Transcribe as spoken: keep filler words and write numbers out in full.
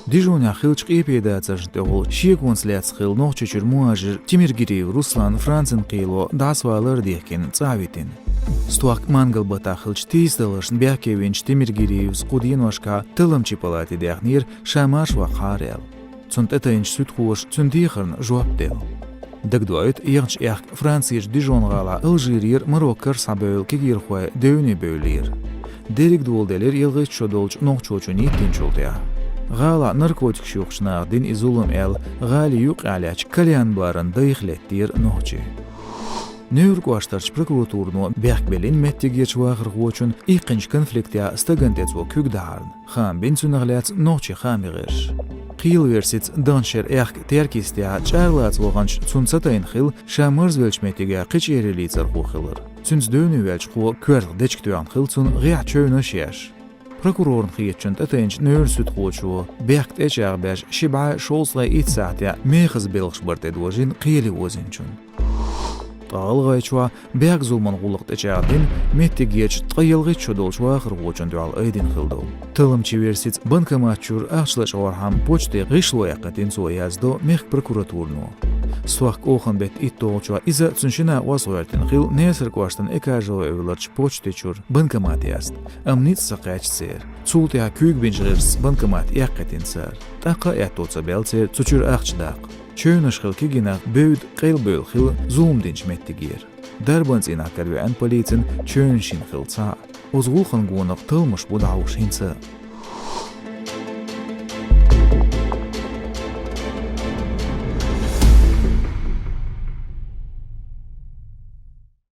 Дижонехь хиллачу къепедацаршна тӀехула шегонца лаьцна хилла Нохчийчуьра мухӀажир Тимиргириев Руслан Францина кхело дӀасавалар а дихкина, цӀа а витина. Стохка Мангалбатахь хиллачу тийсадаларшна бехке винчу Тимиргириевс кху деношкахь талламчийн палате даьхнера, ша марша ваккхахьара аьлла. Цунна тӀетайначу суьдхоша цуьнан дехарна жоп делла. Дагадоуьйту, яханчу аьхка Францерчу Дижон-гӀалахь Алжирера, Мароккора схьабевлла кегийрхой девне бевллера. Дерриг доладелира ялхитта шо долчу нохчочунна йиттинчул тӀаьхьа. ГӀалахь наркотикаш юхучу наха дина и зулам аьлла, гӀали юккъехь лаьттачу кальян-баран дайх леттера нохчий. Невран кӀоштарчу прокуратуро бехк биллина меттигерчу вахархочунна иккхинчу конфликтехь стагана тӀе цо куьг дахьарна. Хаам бина цунах лаьцна нохчийн хаамийн гӀирсаша. Кхелан версица, даханчу шеран аьхка Теркйистехь чӀара лаца ваханчу цунна ца тайна хилла ша марзвеллачу меттигехь кхин чӀерий лийцархо хилар. Цуьнца девне ваьллачу кхо коьртах дечиг тоьхна хилла цунна гӀехь чевнаш еш. Прокурорна хетачунна тӀетайначу невран суьдхочо бехк тӀечӀагӀбеш ши бӀе шовзткъе итт сахьтехь мехаза белхаш бар тӀедожийна кхеле возийначунна. Ткъа ГӀалгӀайчохь бехк-зуламан гӀуллакх тӀечӀагӀдина меттигерчу ткъе ялхитта шо долчу вахархочунна дуьхьал айдина хилла долу. Талламчийн версица, банкомат чуьра ахча лачкъорхьама почте гӀишло эккхийтина цо, яздо мехкан прокуратуро. Стохка кхоалгӀа беттан итт долчохь иза а, цуьнан шина а накъостий гӀоьртина хилла Несар кӀоштан Экажево эвларчу почте чуьра банкомат яздан. Амма ницкъ ца кхаьчна церан. Цул тӀаьхьа куьйга бинчу гӀирсаца банкомат эккхийтина цара. ТӀаккха а аьтто ца баьлла церан цу чуьра ахча даккха. Чевнаш хилла кегий нах бевдда къайлабевлла хилла зулам динчу меттигера. Дарбан цӀийнахь каравеана полицина чевнаш йина хилла цхьаъ. Оцу гӀуллакхан гонах талламаш бу дӀахьуш хӀинца а.